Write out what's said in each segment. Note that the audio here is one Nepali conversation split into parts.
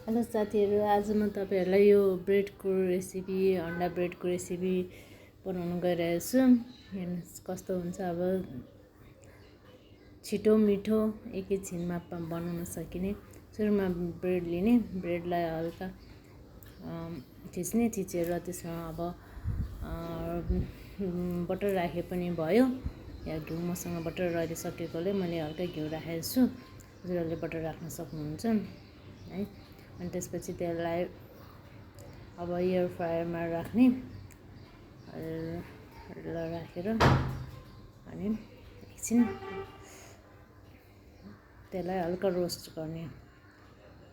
हेलो साथीहरू, आज म तपाईहरुलाई यो ब्रेडको रेसिपी अन्डा ब्रेडको रेसिपी बनाउन गइरहेको छु। हेर्नुस् कस्तो हुन्छ। अब छिटो मिठो एकैछिनमा बनाउन सकिने। सुरुमा ब्रेड लिने, ब्रेडलाई हल्का थिच्ने, त्यसमा अब बटर राखे पनि भयो या घिउ। मसँग बटर रहिसकेकोले मैले हल्का घिउ राखेको छु। हजुरहरूले बटर राख्न सक्नुहुन्छ है। अनि त्यसपछि त्यसलाई अब एयर फ्रायरमा राख्ने राखेर अनि एकछिन त्यसलाई हल्का रोस्ट गर्ने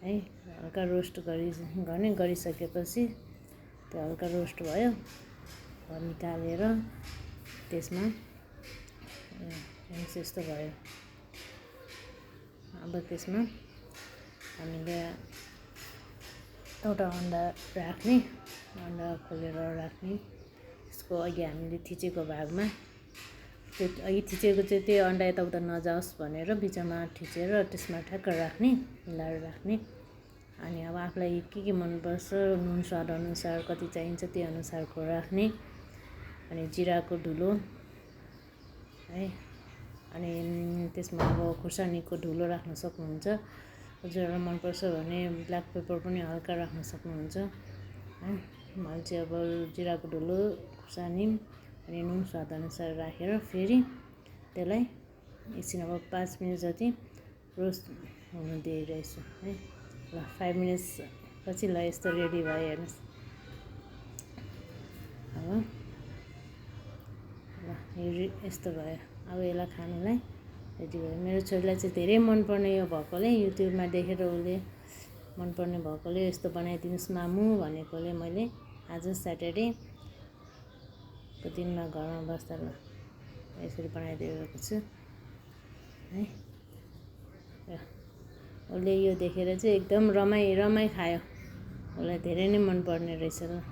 है। हल्का रोस्ट गरिसकेपछि त्यो हल्का रोस्ट भयो, निकालेर त्यसमा यस्तो भयो। अब त्यसमा हामीले एउटा अन्डा राख्ने, अन्डा खोलेर राख्ने। यसको अघि हामीले थिचेको भागमा त्यो अघि थिचेको चाहिँ त्यो अन्डा यताउता नजाओस् भनेर बिचमा थिचेर त्यसमा ठ्याक्क राख्ने, मिलाएर राख्ने। अनि अब आफूलाई के मनपर्छ, नुन स्वाद अनुसार कति चाहिन्छ त्यो अनुसारको राख्ने। अनि जिराको धुलो है। अनि त्यसमा अब खुर्सानीको धुलो राख्न सक्नुहुन्छ। हजुरहरूलाई मनपर्छ भने ब्ल्याक पेपर पनि हल्का राख्न सक्नुहुन्छ है। मैले चाहिँ अब जिराको धुलो, खुर्सानी अनि नुन स्वाद अनुसार राखेर फेरि त्यसलाई एकछिन अब 5 मिनट जति रोस्ट हुन दिइरहेछु है। ल 5 मिनट्स पछि ल यस्तो रेडी भयो। हेर्नुहोस् अब ल यस्तो भयो। अब यसलाई खानुलाई रेडी भयो। मेरो छोरीलाई चाहिँ धेरै मनपर्ने यो भएकोले, युट्युबमा देखेर उसले मनपर्ने भएकोले यस्तो बनाइदिनुहोस् मामु भनेकोले मैले आज स्याटरडेको दिनमा घरमा बस्दा यसरी बनाइदिएको छु है। उसले यो देखेर चाहिँ एकदम रमाइ खायो। उसलाई धेरै नै मनपर्ने रहेछ। ल